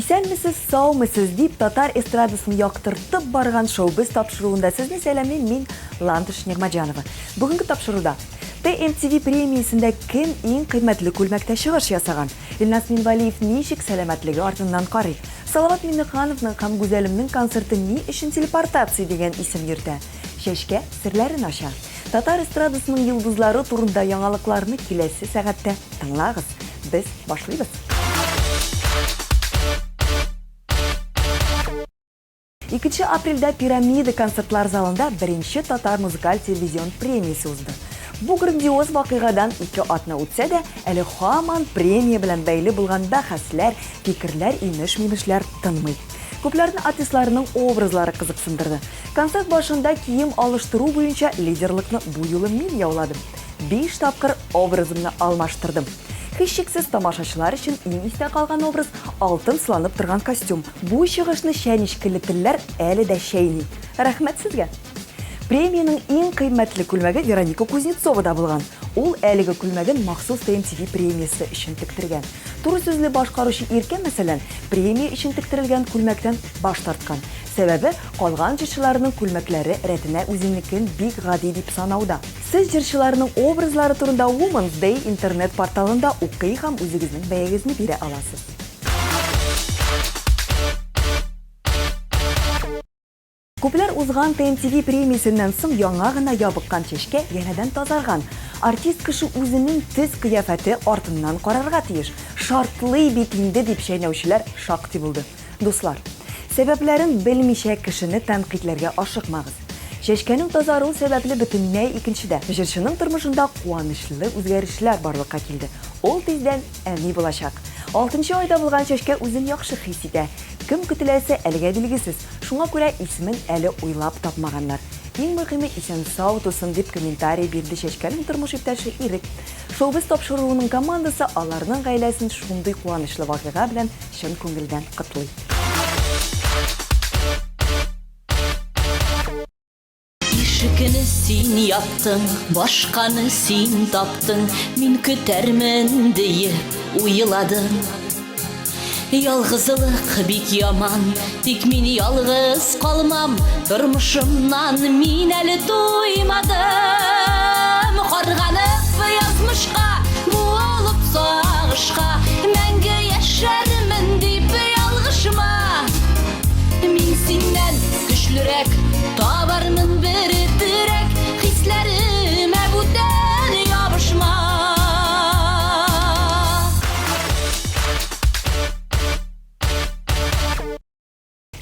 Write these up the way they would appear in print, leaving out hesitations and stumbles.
Исәнмесез, саумысыз дип татар эстрадасын яктыртып барган Шоу-біз тапшыруында сезне сәламлим мин, Ландыш Нигъмәтҗанова. Бүгенге тапшыруда TMTV премиясендә кем иң кыйммәтле күлмәктә чыгыш ясаган? Илназ Минвалиев ничек сәламәтлеге артыннан карый? Салават Миңнехановның һәм Гүзәлемнең концерты ни өчен телепортация дигән исем йөртә? Чәчкә серләрен ача. Татар эстрадасының йолдызлары турында яңалыкларны киләсе сәгатьтә тыңлагыз. Без башлыйбыз. Икенче апрельдә Пирамида концертлар залында беренче татар музыкаль телевизион премиясе узды. Бу грандиоз вакыйгадан ике атна үтсә дә, әле һаман премия белән бәйле булган бәхәсләр, фикерләр, имеш-мимешләр тынмый. Күпләрне артистларның образлары кызыксындырды. Концерт башында кием алыштыру буенча лидерлыкны бу юлы мин яуладым. Биш тапкыр образымны алмаштырдым. Һичшиксез, тамашачылар өчен иң истә калган образ, алтын сыланып торган костюм. Бу чыгышны чәнечкеле телләр әле дә чәйни. Рәхмәт сезгә! Премиянең иң кыйммәтле күлмәге Вероника Кузнецовада булган. Ул әлеге күлмәген махсус TMTV премиясе өчен тектергән. Туры сүзле башкаручы Иркә, мәсәлән, премия өчен тектерелгән күлмәктән баш тарткан. Сәбәбе, калган җырчыларның күлмәкләре рәтенә үзенекен бик гади дип санауда. Сез җырчыларның образлары турында Woman's Day интернет-порталында укый һәм үзегезнең бәягезне бирә аласыз. Күпләр узган TMTV премиясеннән соң яңа гына ябыккан чәчкә янәдән тазарган. Артист кеше үзенең төс-кыяфәте артыннан карарга тиеш. Шартлый бит инде дип чәйнәүчеләр шактый булды. Дуслар, сәбәпләрен белмичә кешене тәнкыйтьләргә ашыкмагыз. Чәчкәнең тазаруы сәбәпле бөтенләй икенчедә. Җырчының тормышында куанычлы үзгәрешләр барлыкка килде. Ул тиздән әни булачак. Алтынчы айда булган Чәчкә үзен яхшы хис итә. Кем көтеләсе әлегә билгесез, шуңа күрә исемен әле уйлап тапмаганнар. Иң мөһиме исән-сау тусын, дип комментарий бирде Чәчкәнең тормыш иптәше Ирек. Шоу-біз тапшыруының командасы аларның гаиләсен шундый куанычлы вакыйга белән чын күңелдән котлый. Ишекне син яптың, башканы син таптың, мин көтәрмен диеп уйладым. Ялгызлык бик яман, тик мин ялгыз калмам, тормышымнан мин әле туймадым. Карганып язмышка, буылып сагышка, мәңге яшәрмен дип ялгышма. Мин синнән көчлерәк, табармын бер терәк, хисләремә бүтән ябышма.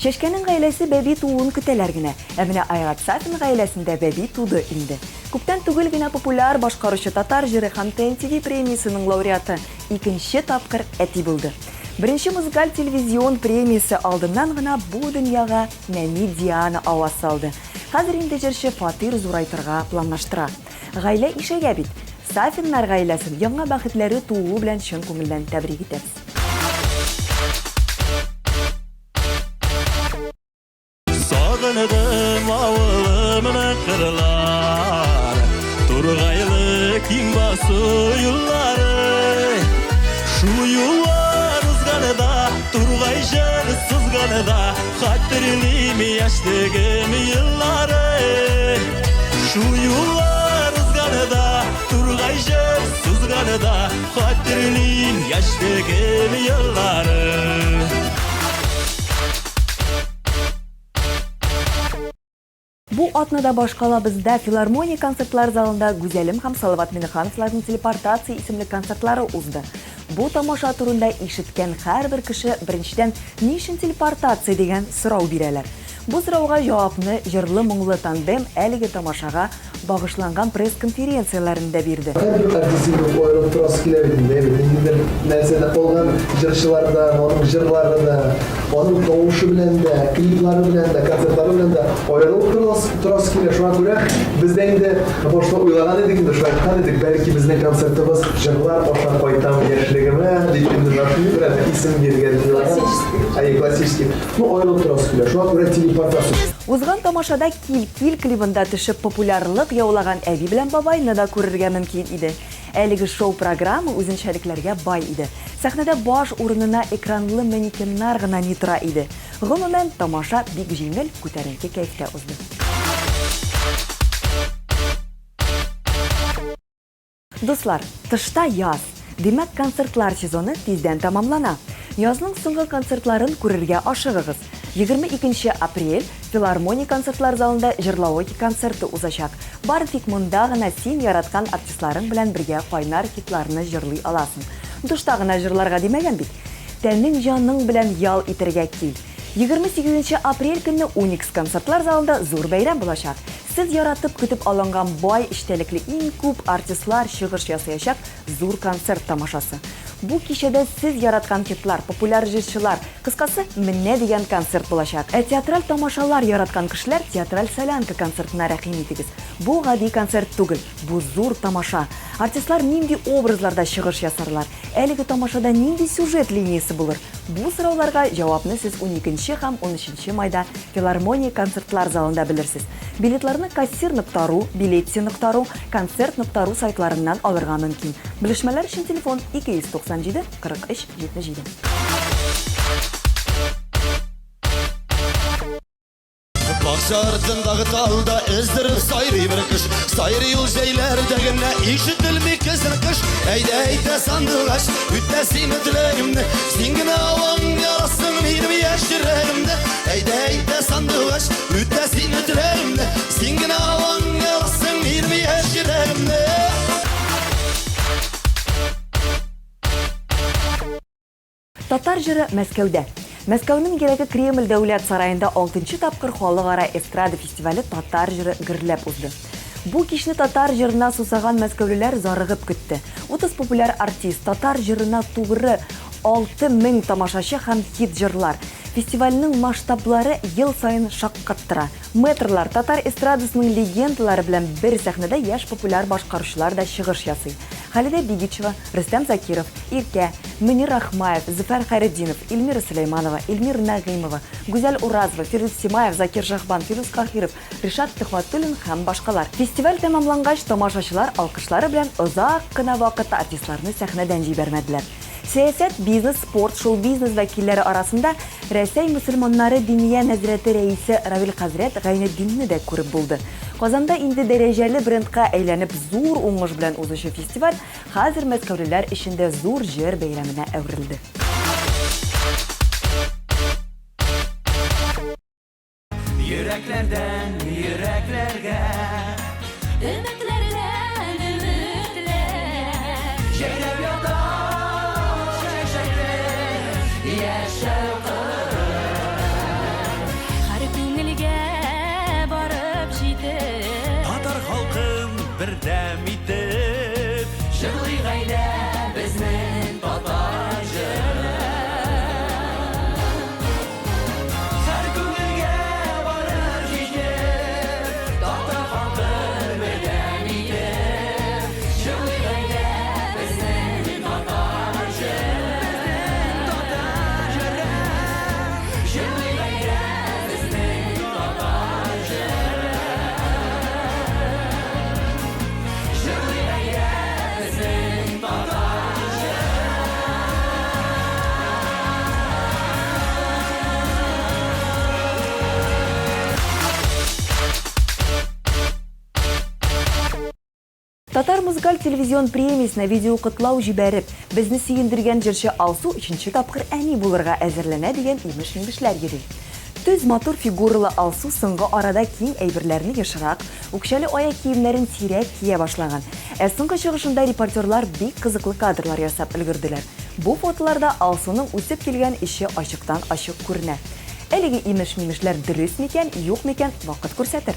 Чәчкәнең гаиләсе бәби тууын көтәләр генә. Ә менә Айрат Сафин гаиләсендә бәби туды инде. Күптән түгел генә популяр башкаручы татар җыры һәм TNTV премиясенең лауреаты икенче тапкыр әти булды. Беренче музыкаль телевизион премиясе алдыннан гына бу дөньяга нәни Диана аваз салды. Хәзер инде җырчы фатир зурайтырга планлаштыра. Гаилә ишәя бит. Сафиннар гаиләсен яңа бәхетләре тууы белән чын күңелдән тәбрик итәбез. Сагындым авылымны кырлар, Тургайлы киң басу юллары. Шул юллар узганда, тургай җыр сызганда, Хәтерлим яшьлегем еллары. Шул юллар узганда, тургай җыр сызганда, Хәтерлим яшьлегем еллары. Бу атнада башкалабызда Филармония концертлар залында Гүзәлем һәм Салават Минехановларның Телепортация исемле концертлары узды. Бу тамаша турында ишеткән һәрбер кеше беренчедән ни өчен телепортация дигән сорау бирәләр. Бу сорауга җавапны җырлы-моңлы тандем әлеге тамашага багышланган пресс-конференцияләрендә бирде. Һәрбер артистның аерылып торасы килә бит инде, әйбәт, ниндидер нәрсәдә калган җырчылардан, аның җырлары да, аның тавышы белән дә, клиплары белән дә, концертлары белән дә аерылып торасы, торасы килә. Шуңа күрә без дә инде башта уйлаган идек инде, шулай әйткән идек, бәлки безнең концертыбыз җырлар аша кайтам яшьлегемә дип инде менә шундый берәр исем биргән дип уйлаган. Классический. Әйе, классический. Ну, аерылып торасы килә. Шуңа күрә телепортация. Узган тамашада Кил-кил клибында төшеп популярлык яулаган әби белән бабайны да күрергә мөмкин иде. Әлеге шоу-программа үзенчәлекләргә бай иде. Сәхнәдә баш урынына экранлы манекеннар гына ни тора иде. Гомумән, тамаша бик җиңел, күтәренке кәефтә узды. Дуслар, тышта яз. Димәк, концертлар сезоны тиздән тәмамлана. Язның соңгы концертларын күрергә ашыгыгыз. 22 нче апрель Филармония концертлар залында Җырлаоки концерты узачак. Бары тик монда гына син яраткан артистларың белән бергә кайнар хитларны җырлый аласың. Душта гына җырларга димәгән бит. Тәнең-җаның белән ял итәргә кил. 28 нче апрель көнне Уникс концертлар залында зур бәйрәм булачак. Сез яратып көтеп алынган бай эчтәлекле иң күп артистлар чыгыш ясаячак зур концерт тамашасы. Бу кичәдә сез яраткан хитлар, популяр җырчылар, кыскасы, менә дигән концерт булачак. Ә театраль тамашалар яраткан кешеләр Театраль солянка концертына рәхим итегез. Бу гади концерт түгел, бу зур тамаша. Артистлар нинди образларда чыгыш ясарлар? Әлеге тамашада нинди сюжет линиясе булыр? Бу сорауларга җавапны сез уникенче һәм унөченче майда Филармония концертлар залында белерсез. Билетларны кассир нокта ру, билетти нокта ру, концерт нокта ру сайтларыннан алырга мөмкин. Белешмәләр өчен телефон, 297 43 77. Бакча артындагы талда өздереп сайрый бер кош. Сайрый ул җәйләрдә генә ишетелми көзен кыш. Әйдә, әйдә, сандугач, үтә сине теләгемне. Син генә аваң ярасың минем яшь йөрәгемне. Әйдә, әйдә, сандугач, үтә сине теләгемне. Син генә аваң ярасың минем яшь йөрәгемне. Татар җыры Мәскәүдә. Мәскәүнең йөрәге Кремль дәүләт сараенда алтынчы тапкыр халыкара эстрада фестивале Татар җыры гөрләп узды. Бу кичне татар җырына сусаган мәскәүлеләр зарыгып көтте. 30 популяр артист, татар җырына тугры 6000 тамашачы һәм хит җырлар. Фестивальнең масштаблары ел саен шаккаттыра. Мэтрлар, татар эстрадасының легендалары белән бер сәхнәдә яшь популяр башкаручылар да чыгыш ясый. Халидә Бигичева, Рөстәм Закиров, Иркә, Мөнир Рахмаев, Зөфәр Хәйретдинов, Эльмира Сөләйманова, Эльмира Нәгыймова, Гүзәл Уразова, Фирдүс Тимаев, Закир Шаһбан, Филүс Каһиров, Ришат Төхвәтуллин һәм башкалар. Фестиваль тәмамлангач, тамашачылар алкышлары белән озак кына вакыт артистларны сәхнәдән җибәрмәделәр. Сәясәт, бизнес, спорт, шоу-бизнес вәкилләре арасында Рәсәй мөселманнары Диния нәзарәте рәисе Равил хәзрәт Гайнетдинне дә күреп булды. Казанда инде дәрәҗәле брендка әйләнеп зур уңыш белән узучы фестиваль хәзер мәскәүлеләр өчен дә зур җыр бәйрәменә әверелде. Йөрәкләрдән йөрәкләргә. Өметләрдән өметләр. Җәйнәп ята чәчәкле яшәү кыры. Һәр күңелгә барып җитеп. Татар халкын бердәм итеп. Җырлый гаилә безнең татар җыры. Һәр күңелгә барып җитеп, татар халкын бердәм итеп, җырлый гаилә безнең татар җыры. Безнең татар җыры. Җырлый гаилә безнең татар җыры. Җырлый гаилә безнең татар җыры. Татар музыкаль телевизион премиясенә видеокотлау җибәреп, безне сөендергән җырчы Алсу өченче тапкыр әни булырга әзерләнә дигән имеш-мимешләр йөри. Төз матур фигуралы Алсу соңгы арада киң әйберләрне ешрак, үкчәле аяк киемнәрен сирәк кия башлаган. Ә соңгы чыгышында репортерлар бик кызыклы кадрлар ясап өлгерделәр. Бу фотоларда Алсуның үсеп килгән эче ачыктан-ачык күренә. Әлеге имеш-мимешләр дөрес микән, юк микән, вакыт күрсәтер.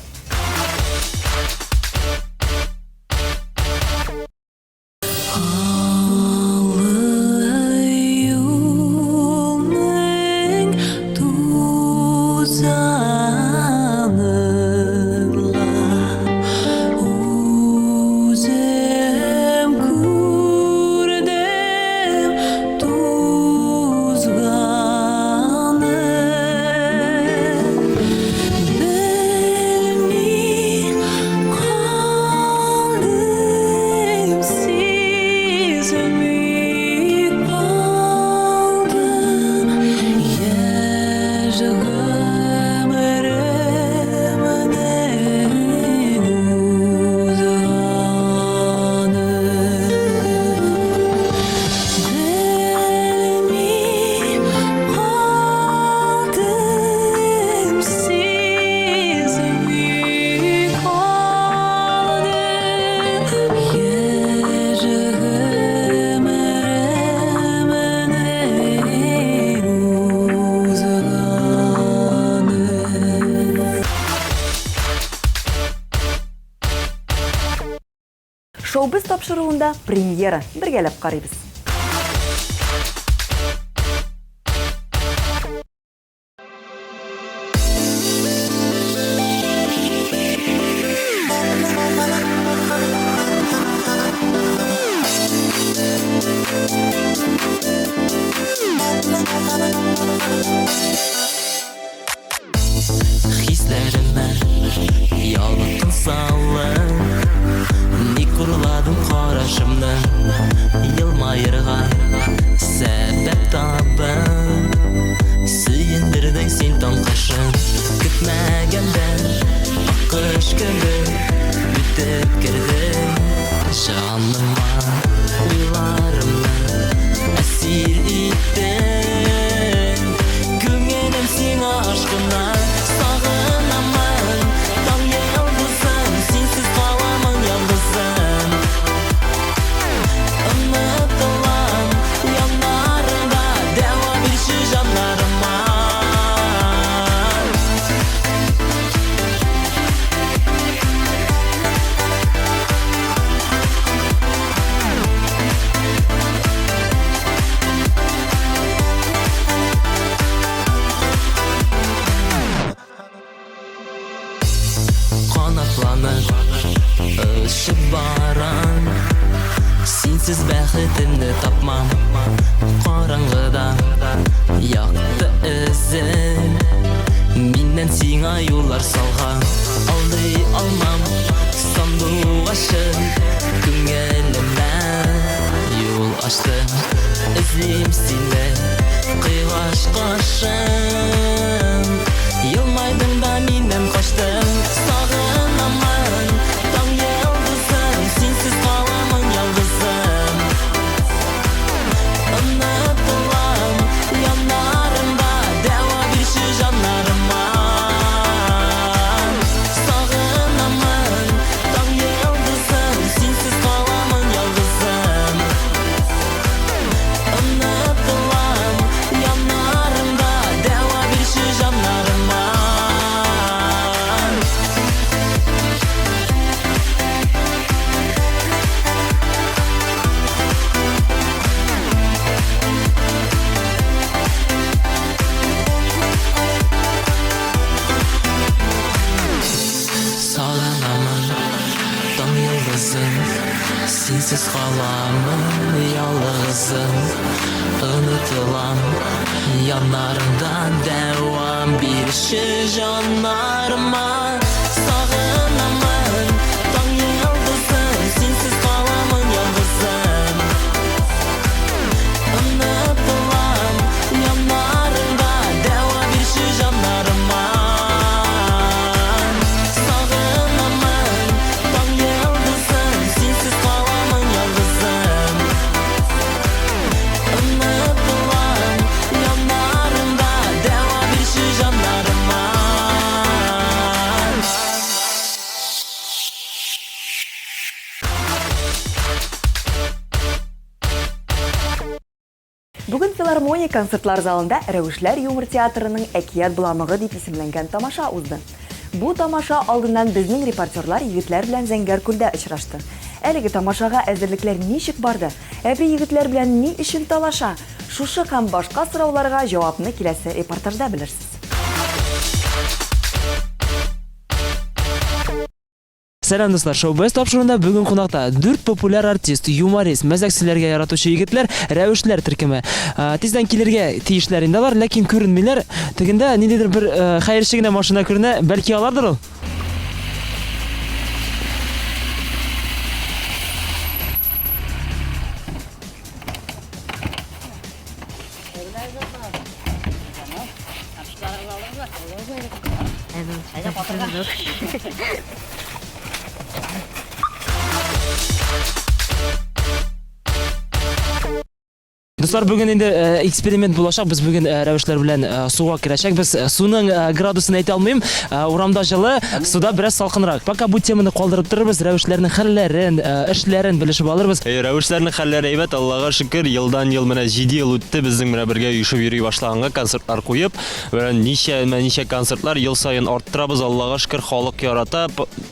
Шоу-без тапшыруында премьера. Бергәләп карыйбыз. Хисләремә ялкын салып, Ник урладың карашымны? Елмаерга сәбәп табып, Сөендердең син таң кашын. Көтмәгәндә аккош кебек үтеп кердең җаныма, уйларымны әсир иттең. Күңелем сиңа ашкына, сагынамын, таң йолдызым, синсез каламын ялгызым. Онытылам яннарыңда, дәва бирче җаннарыма. Канатланып очып барам, Синсез бәхетемне тапмам. Караңгыда якты эзем, Миннән сиңа юллар салган. Алдый алмам сандугачым, Күңелемә юл ачты. Эзлим сине, кыйгач кашым, Елмайдың да миннән качтың. Сагынамын, таң йолдызым, Синсез каламын ялгызым. Онытылам яннарыңда, дәва бирче җаннарыма. Сагынамын, таң йолдызым, Синсез каламын ялгызым. Онытылам яннарыңда, дәва бирче җаннарыма. Сагынамын, таң йолдызым, Синсез каламын ялгызым. Онытылам яннарыңда, дәвам бирче җаннарыма. Сагынамын, таң йолдызым, Синсез каламын ялгызым. Онытылам яннарыңда, дәва бирче җаннарыма. Сагынамын, таң йолдызым, Синсез каламын ялгызым. Онытылам яннарыңда, дәва бирче җаннарыма. Бүген Филармония концертлар залында Рәвешләр юмор театрының Әкият боламыгы дип исемләнгән тамаша узды. Бу тамаша алдыннан безнең репортерлар егетләр белән Зәңгәр күлдә очрашты. Әлеге тамашага әзерлекләр ничек барды? Әби егетләр белән ни өчен талаша? Шушы һәм башка сорауларга җавапны киләсе репортажда белерсез. Сәлам, дуслар! Шоу-без тапшыруында бүген кунакта дүрт популяр артист, юморист, мәзәк сөйләргә яратучы егетләр, Рәвешләр төркеме. Тиздән килергә тиешләр инде алар, ләкин күренмиләр. Тегендә ниндидер бер хәерче генә машина күренә, бәлки алардыр ул? Дуслар, бүген инде э, эксперимент булачак. Без бүген э, рәвешләр белән э, суга керәчәкбез. Суның градусын әйтә алмыйм. Урамда җылы, суда бераз салкынрак. Пока бу теманы калдырып торырбыз, рәвешләрнең хәлләрен, эшләрен белешеп алырбыз. Әй, рәвешләрнең хәлләре әйбәт, Аллага шөкер, елдан-ел менә 7 ел үтте безнең менә бергә оешып йөри башлаганга, концертлар куеп, менә ничә, менә ничә концертлар ел саен арттырабыз, Аллага шөкер, халык ярата,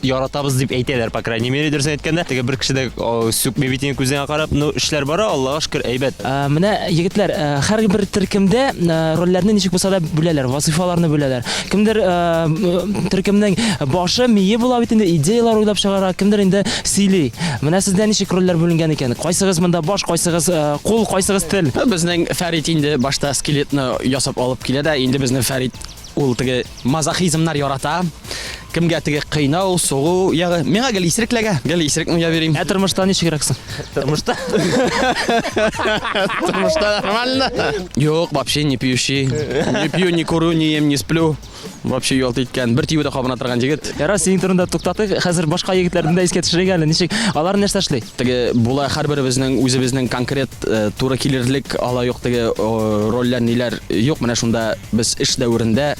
яратабыз дип әйтәләр, по крайней мере, дөресен әйткәндә. Теге бер кеше дә сүкми бит инде күзеңә карап, ну, эшләр бара, Аллага шөкер, әйбәт. Менә, егетләр, һәрбер төркемдә рольләрне ничек булса да бүләләр, вазыйфаларны бүләләр. Кемдер төркемнең башы, мие була бит инде, идеяләр уйлап чыгара, кемдер инде сөйли. Менә сездә ничек рольләр бүленгән икән? Кайсыгыз монда баш, кайсыгыз кул, кайсыгыз тел? Безнең Фәрит инде башта скелетны ясап алып килә дә, инде безнең Фәрит ул теге мазохизмнар ярата. Кемгә теге кыйнау, сугу ягы. Миңа гел исерек ләгә, гел исерек уйнап йөрим. Ә тормышта ничегрәк соң? Тормышта? Тормышта нормально. Юк, вообще не пьющий. Не пью, не курю, не ем, не сплю. Вообще ялт иткән, бер тибүдә кабына торган егет. Ярар, синең турында туктатыйк. Хәзер башка егетләрне дә искә төшерик әле. Ничек? Алар нәрсә эшли? Теге була һәрберебезнең үзебезнең конкрет э, туры килерлек алай юк теге рольләр ниләр юк. Менә шунда без эш дәверендә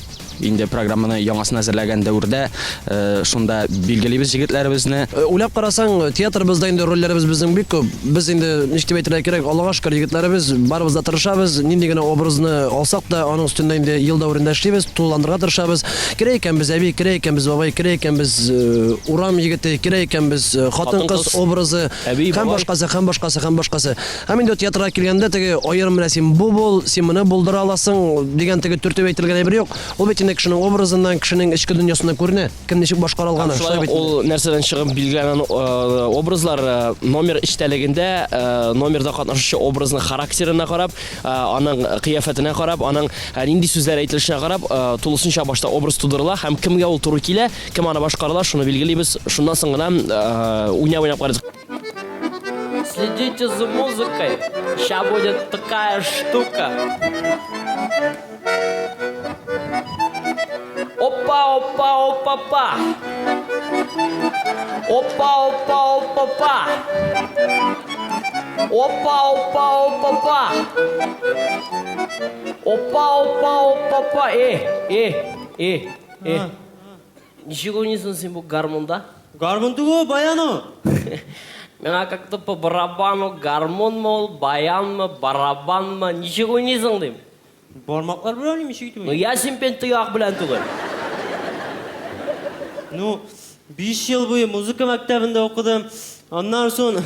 инде программаны яңасын әзерләгән дәвердә э, шунда билгелибез егетләребезне. Э, уйлап карасаң, театрыбызда инде рольләребез безнең бик күп. Без инде, ничек дип әйтергә кирәк, Аллага шөкер, егетләребез, барыбыз да тырышабыз. Нинди генә образны алсак та, аның өстендә инде ел дәверендә эшлибез, тулыландырырга тырышабыз. Керә икән без әби, керә икән без бабай, керә икән без э, урам егете, керә икән без хатын-кыз образы һәм башкасы, һәм башкасы, һәм башкасы. Һәм инде театрга килгәндә теге аерым менә син бу бул, син моны булдыра аласың дигән теге төртеп әйтелгән әйбер юк. Ул бит инде кешенең образыннан, кешенең эчке дөньясыннан күренә, кем ничек башкара алганы. Шулай бит. Ул нәрсәдән чыгып билгеләнгән э, образлар э, номер эчтәлегендә э, номерда катнашучы образның характерына карап, аның кыяфәтенә карап, аның нинди сүзләр әйтелешенә карап, тулысынча башта образ тудырыла һәм кемгә ул туры килә, кем аны башкара ала, шуны билгелибез. Шуннан соң гына уйнап-уйнап карыйбыз. Следите за музыкой. Ща будет такая штука. Опа, опа, опа, па. Опа, опа, опа, па. Опа, опа, опа, па. Опа, опа, опа, па. Э, э, э, э. Ничек уйныйсың син бу гармунда? Гармун түгел, баян ул. Миңа как-то по барабану, гармунмы ул, баянмы, барабанмы, ничек уйныйсың дим. Бармаклар белән уйныйм, ничек итеп Ну, я син пен тояк белән түгел. Ну, 5 ел буе музыка мәктәбендә укыдым. Аннан соң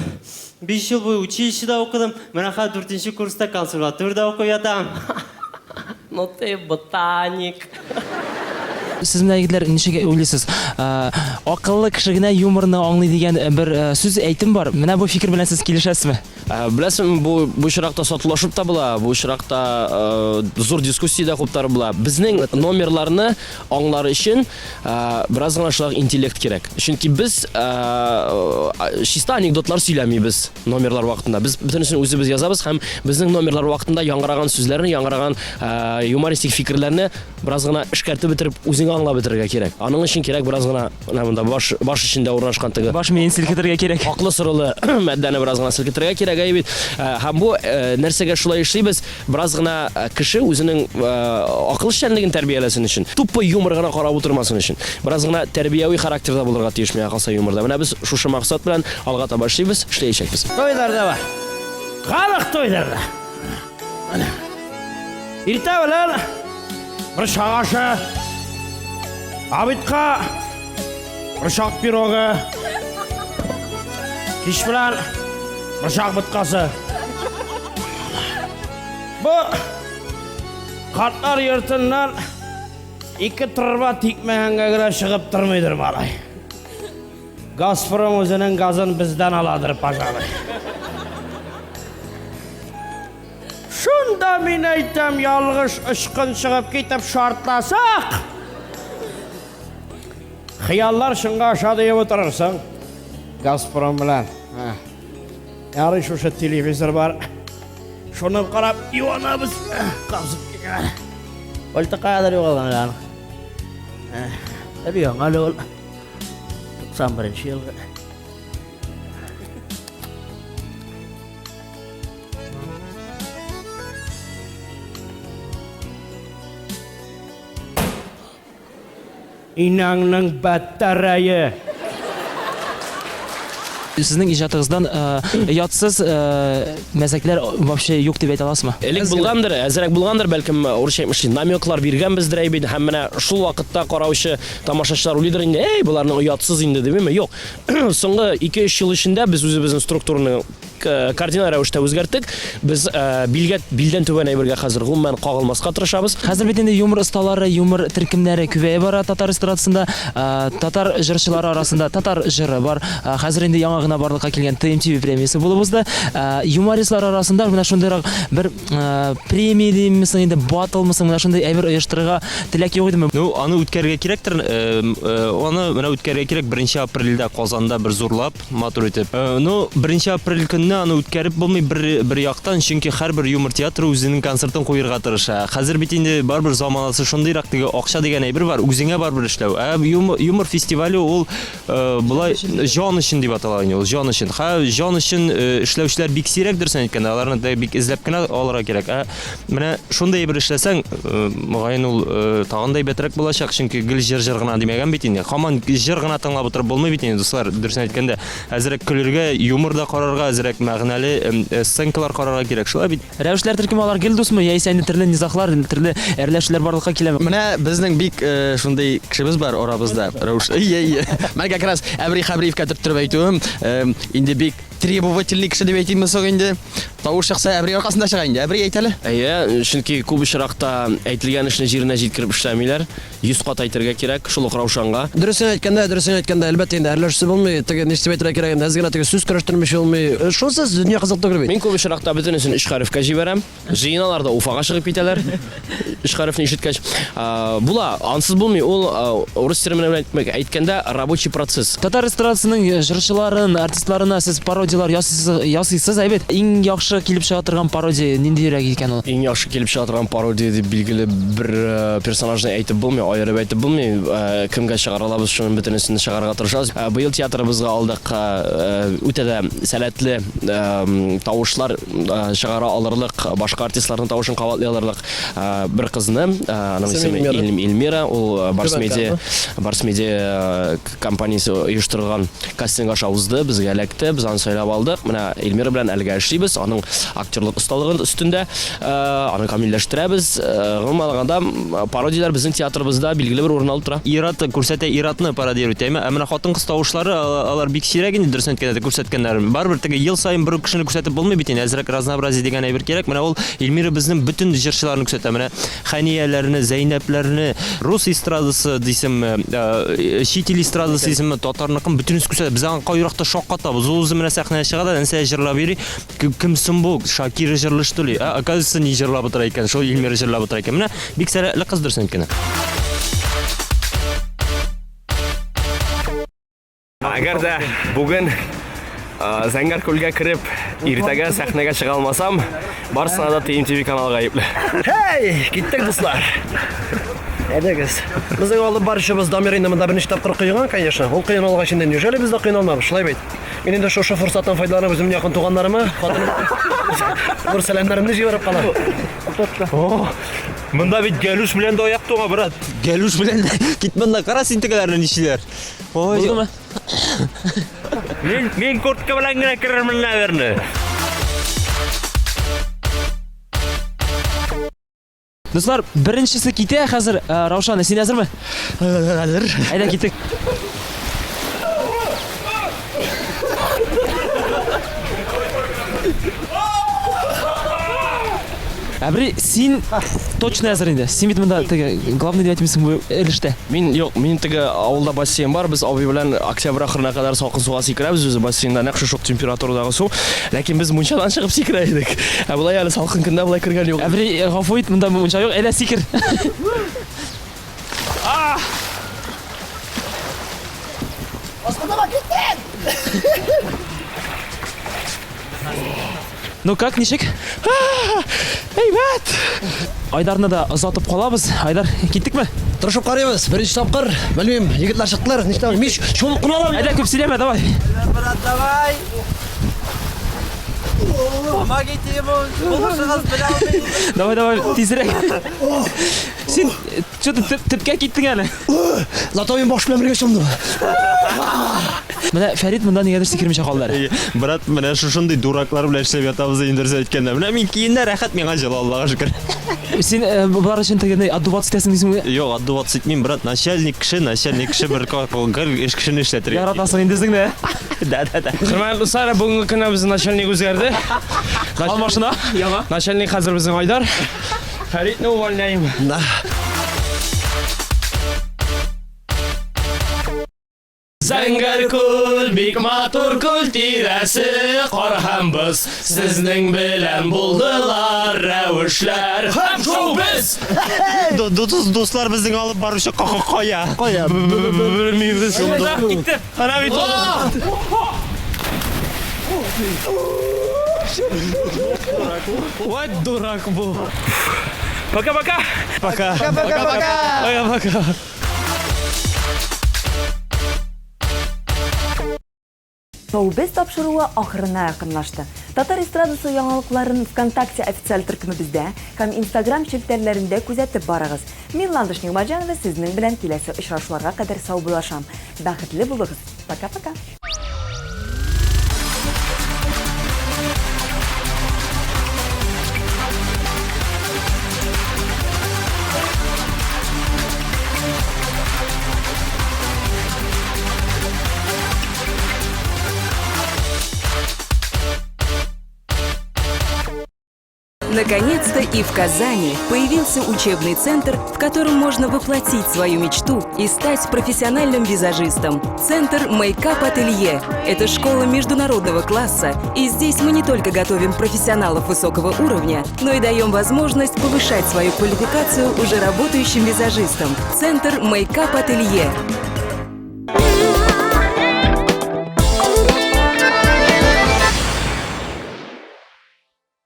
5 ел буе училищеда укыдым. Менә хәзер 4 курста консерваториядә укып ятам. Ну ты ботаник. Сез менә, егетләр, ничек уйлыйсыз? Акыллы кеше генә юморны аңлый дигән бер сүз әйтем бар. Менә бу фикер белән сез килешәсезме? Беләсеңме, бу бу очракта сатулашып та була, бу очракта зур дискуссия дә куптарып була. Безнең номерларны аңлар өчен бераз гына шулай интеллект кирәк. Чөнки без чиста анекдотлар сөйләмибез. Номерлар вакытында без бөтенесен үзебез язабыз һәм безнең номерлар вакытында яңгыраган сүзләрне, яңгыраган э, юмористик фикерләрне бераз гына эшкәртеп бетереп, үзеңә аңлап бетерергә кирәк. Аның өчен кирәк бераз гына менә монда баш баш эчендә урнашкан теге баш миен селкетергә кирәк. Аклы сорылы матдәне бераз гына селкетергә кирәк, әйе бит. Э, һәм бу э, нәрсәгә шулай эшлибез? Бераз гына э, кеше үзенең э, акыл эшчәнлеген тәрбияләсен өчен, тупо юмор гына карап утырмасын өчен, бераз гына тәрбияви характерда булырга тиеш миңа калса юморда. Менә без шушы максат белән алга таба эшлибез, эшләячәкбез. Туйдырды ба. Халык туйдырды. Менә. Иртә белән борчак ашы, обедка борчак пирогы, кич белән борчак боткасы. Бу картлар йортыннан ике торба тикмәгәнгә генә чыгып тормыйдыр малай. Газпром үзенең газын бездән аладыр, пожалуй. Шунда мин әйтәм, ялгыш очкын чыгып китеп шартласак, хыяллар чынга аша диеп утырырсың. Газпром белән. Ярый шушы телевизор бар. Шуны карап юанабыз. Кабзып китә. Пальто каядыр югалган әле аның. Әле яңа әле ул. 91 елгы. Инәңнең бәттәрәе. Сезнең иҗатыгыздан оятсыз мәзәкләр вообще юк дип әйтә аласызмы? Элек булгандыр, әзрәк булгандыр, бәлкем, урысча әйтмешли, намеклар биргәнбездер әй бит, һәм менә шул вакытта караучы тамашачылар уйлыйдыр инде, әй, боларның оятсыз инде димиме? Юк. Соңгы 2-3 ел эчендә без үзебезнең структураны кардиналь рәвештә үзгәрттек. Без билгә, билдән түбән әйбергә хәзер гомумән кагылмаска тырышабыз. Хәзер бит инде юмор осталары, юмор төркемнәре күбәя бара татар эстрадасында. Татар җырчылары арасында татар җыры бар. Хәзер инде яңа гына барлыкка килгән TMTV премиясе булып узды. Юмористлар арасында менә шундыйрак бер премия димме соң инде, баттлмы соң, менә шундый әйбер оештырырга теләк юк идеме? Ну, аны үткәрергә кирәктер. Аны менә үткәрергә кирәк 1 апрельдә Казанда бер зурлап. Матур итеп. Ну, 1 апрель көнне аны үткәреп булмый бер, бер яктан, чөнки һәрбер юмор театры үзенең концертын куерга тырыша. Хәзер бит инде барыбер заманасы шундыйрак, теге акча дигән әйбер бар, үзеңә барыбер эшләү. Ә юмор, юмор фестивале ул болай җан өчен дип атала инде ул, җан өчен. Ха, җан өчен эшләүчеләр бик сирәк, дөресен әйткәндә, аларны да бик эзләп кенә алырга кирәк. Ә менә шундый әйбер эшләсәң, мөгаен ул тагын да әйбәтрәк булачак, чөнки гел җыр-җыр гына димәгән бит инде. Һаман җыр гына тыңлап утырып булмый бит инде, дуслар, дөресен әйткәндә. Әзрәк көлергә, юмор да карарга, әзрәк мәгънәле сценкалар карарга кирәк, шулай бит? Рәвешләр төркеме алар гел дусмы, яисә инде төрле низаглар, төрле әрләшүләр барлыкка киләме? Менә безнең бик шундый кешебез бар арабызда, Рәвеш. Әйе, әйе. Менә как раз Әбри Хәбриевкә төрттереп әйтүем, инде бик Требовательный кеше дип әйтимме соң инде? Тавыш чыкса, Әбри аркасында чыга инде. Әбри, әйт әле. Әйе, чөнки күп очракта әйтелгән эшне җиренә җиткереп эшләмиләр. 100 кат әйтергә кирәк, шул ук Раушанга. Дөресен әйткәндә, дөресен әйткәндә, әлбәттә инде, әрләшүсе булмый, теге ничек дип әйтергә кирәк инде, әз генә теге сүз көрәштермичә булмый. Шунсыз дөнья кызык түгел бит. Мин күп очракта бөтенесен өч хәрефкә җибәрәм. Җыеналар да Уфага чыгып китәләр. Өч хәрефне ишеткәч. Була, ансыз булмый. Ул урыс термины белән әйткәндә, рабочий процесс. Татар эстрадасының җырчыларын, артистларына сез пародияләр ясыйсыз, ясыйсыз, әйбәт. Иң яхшы килеп чыга торган пародия ниндирәк икән ул? Иң яхшы килеп чыга торган пародия дип билгеле бер персонажны әйтеп булмый, аерып әйтеп булмый. Кемгә чыгара алабыз, шуның бөтенесен чыгарырга тырышабыз. Быел театрыбызга алдык үтә дә сәләтле тавышлар чыгара алырлык, башка артистларның тавышын кабатлый алырлык бер кызны, аның исеме Эльмира, ул Барс Медиа, Барс Медиа компаниясе оештырган кастинг аша узды, безгә эләкте, без аны сайлап алдык. Менә Эльмира белән әлегә эшлибез, аның актерлык осталыгы өстендә, аны камилләштерәбез. Гомумән алганда, пародияләр безнең театрыбызда билгеле бер урын алып тора. Ир-ат күрсәтә, ир-атны пародировать итә, ә менә хатын-кыз тавышлары, алар бик сирәк инде, дөресен әйткәндә, күрсәткәннәр. Барыбер теге ел саен бер үк кешене күрсәтеп булмый бит инде, әзрәк разнообразие дигән әйбер кирәк. Менә ул Эльмира безнең бөтен җырчыларны күрсәтә. Менә Хәнияләрне, Зәйнәпләрне, рус эстрадасы дисеңме, чит ил эстрадасы дисеңме, татарныкын бөтенесе күрсәтә. Без аңа кайракта шаккатабыз. Ул үзе менә сәхнәгә чыга да, нәрсә җырлап йөри. Кем соң бу? Шакира җырлый что ли? Ә, оказывается, ни җырлап утыра икән, шул Эльмира җырлап утыра икән. Менә бик сәләтле кыз дөресен әйткәндә. Әгәр дә бүген Зәңгәр күлгә кереп, иртәгә сәхнәгә чыга алмасам, барысына да TMTV каналы гаепле. Һәй, киттек, дуслар. Әйдәгез. Безнең алып баручыбыз Дамир инде монда берничә тапкыр коенган, конечно. Ул коена алгач инде, неужели без дә коена алмабыз? Шулай бит. Мин инде шушы форсаттан файдаланып үземнең якын туганнарыма, хатыныма зур сәламнәремне җибәреп калам. О, монда бит гәлүш белән дә аяк туңа, брат. Гәлүш белән дә. Кит монда, кара син тегеләрне ничиләр. Ой. Булдымы? Мин, мин куртка белән генә керермен, наверное. Дуслар, беренчесе китә хәзер. Э, Раушан, син әзерме? Әзер. Әйдә киттек. Әбри, син точно әзер инде. Син бит монда теге главный дип әйтмисең бу өлештә. Мин юк, мин теге авылда бассейн бар, без абый белән октябрь ахырына кадәр салкын суга сикерәбез үзе бассейнда нәкъ шушы ук температурадагы су. Ләкин без мунчадан чыгып сикерә идек. Ә болай әле салкын көндә болай кергән юк. Әбри, гафу ит, монда мунча юк, әйдә сикер. Ну как, ничек? Әйбәт! Айдарны да озатып калабыз. Айдар, киттекме? Тырышып карыйбыз. Беренче тапкыр, белмим, егетләр чыктылар. Нишләп? Мич чумып кына алам. Әйдә, күп сөйләмә, давай. Брат, давай. Помогите ему, булышыгыз, белә алмыйм. Давай, давай, тизрәк. Син что-то төпкә киттең әле. Зато мин баш белән бергә чумдым. Менә Фәрит монда нигәдер сикермичә калды әле. Брат, менә шушындый дураклар белән эшләп ятабыз инде дөрес әйткәндә. Менә мин киемдә рәхәт, миңа җылы, Аллага шөкер. Син э, болар өчен тегендәй отдуваться итәсең дисеңме? Юк, отдуваться итмим, брат. Начальник кеше, начальник кеше бер гел эш кешене эшләтергә. Яратасың инде үзеңне. Да, да, да. Хөрмәтле дуслар, бүгенге көнне безнең начальник үзгәрде. Алмашына, яңа. Начальник хәзер безнең Айдар. Фәритне увольняем. Да. Зәңгәр күл, бик матур күл, тирәсе кар һәм боз. Сезнең белән булдылар рәвешләр һәм шоу без! Дуслар, безнең алып баручы кая? Кая? Белмибез. Китте. Ана бит ул. Вот дурак бу. Пока-пока. Пока. Пока-пока. Пока-пока. Шоу-без тапшыруы ахырына якынлашты. Татар эстрадасы яңалыкларын ВКонтакте официаль төркемебездә һәм Инстаграм челтәрләрендә күзәтеп барыгыз. Мин Ландыш Нигъмәтҗанова сезнең белән киләсе очрашуларга кадәр саубуллашам. Бәхетле булыгыз. Пока-пока. Наконец-то и в Казани появился учебный центр, в котором можно воплотить свою мечту и стать профессиональным визажистом. Центр Мейкап Ателье – это школа международного класса, и здесь мы не только готовим профессионалов высокого уровня, но и даем возможность повышать свою квалификацию уже работающим визажистам. Центр Мейкап Ателье.